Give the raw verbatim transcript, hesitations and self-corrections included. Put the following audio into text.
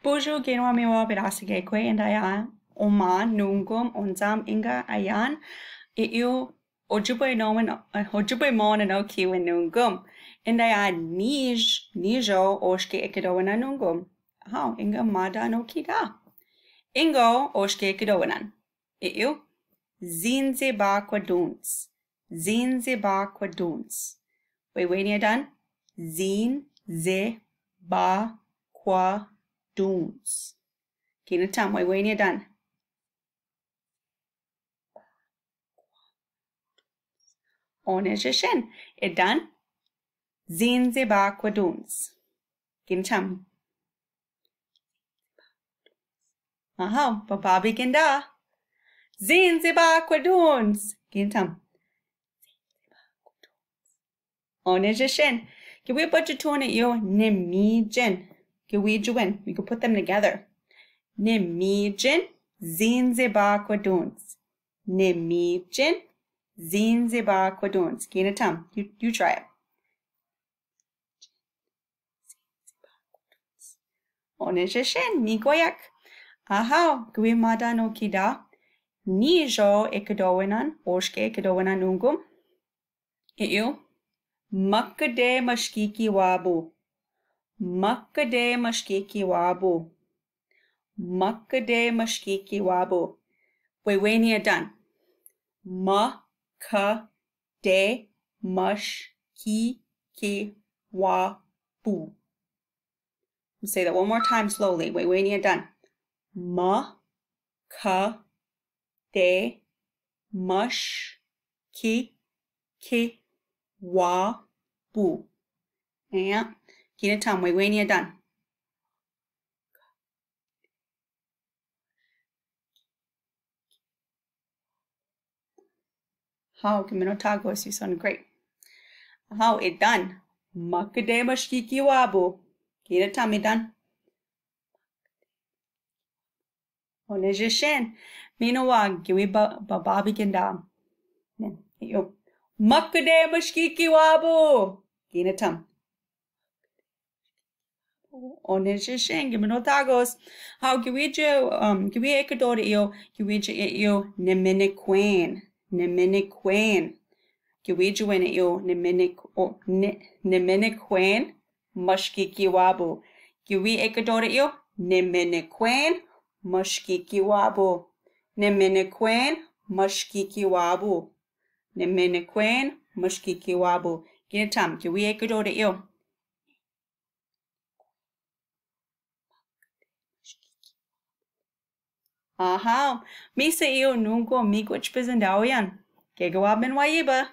Bonjour, kinawa miwa, padasig ekwe, and I am Oma Nungum, Onzam Inga Ayan, e u, ojibwe no, ojibwe mo na no kiwe Nungum. And I am Nij, Nijo, oske ekedowe na Nungum. Hao, inga mada no kida. Ingo, oske ekedowe nan. E u, Zinze ba kwa duns. Zinze ba kwa duns. Wewenia dan. Zinze ba kwa duns. Kinatam, wewenia dan. One jishen. Edan. Zinze ba kwa duns. Kinatam. Aha, bababi kinda. Zinze ba kwa duns. Kinatam. One jishen. Kiwi patutuhon e u ni mijen. Kiwi juwen. We could put them together. Ni mijen. Zinze ba kwa duns. Ni mijen. Zinze ba kwa duns. Kinatam. You, you try it. One jishen, mi goyak. Aha, kiwi mada no kida. Nijo ekedowe nan, oske ekedowe nan Nungum. E u. Makade mashkiki wabu. Makade mashkiki wabu. Makade mashkiki wabu. Wewenia dan. Makade mashkiki wabu. We'll say that one more time slowly. Wewenia dan. Makade mashkiki wabu. Yeah. Kinatam, wewenia dan. Hao, gimino tagos, you sound great. Hao, edan. Makade mashkiki wabu. Kinatam, edan. One jishen. Mino wa, kiwi ba, bababi kinda. Nen, e u. Makade mashkiki wabu. Kinatam. One jishen, gimino tagos. Hao, kiwi ju, um, kiwi ekedore e u, kiwi ju e u, ni minikwen. Ni minikwen. Kiwi juwen e u, ni minik-, o, ni, ni minikwen, mashkiki wabu. Kiwi ekedore e u, ni minikwen, mashkiki wabu. Ni minikwen, mashkiki wabu. Ni minikwen, mashkiki wabu. Kinatam, kiwi ekedore e u. Aha, mi sa e u Nungum, mi goch pizin dawian. Kege wa min wa iba.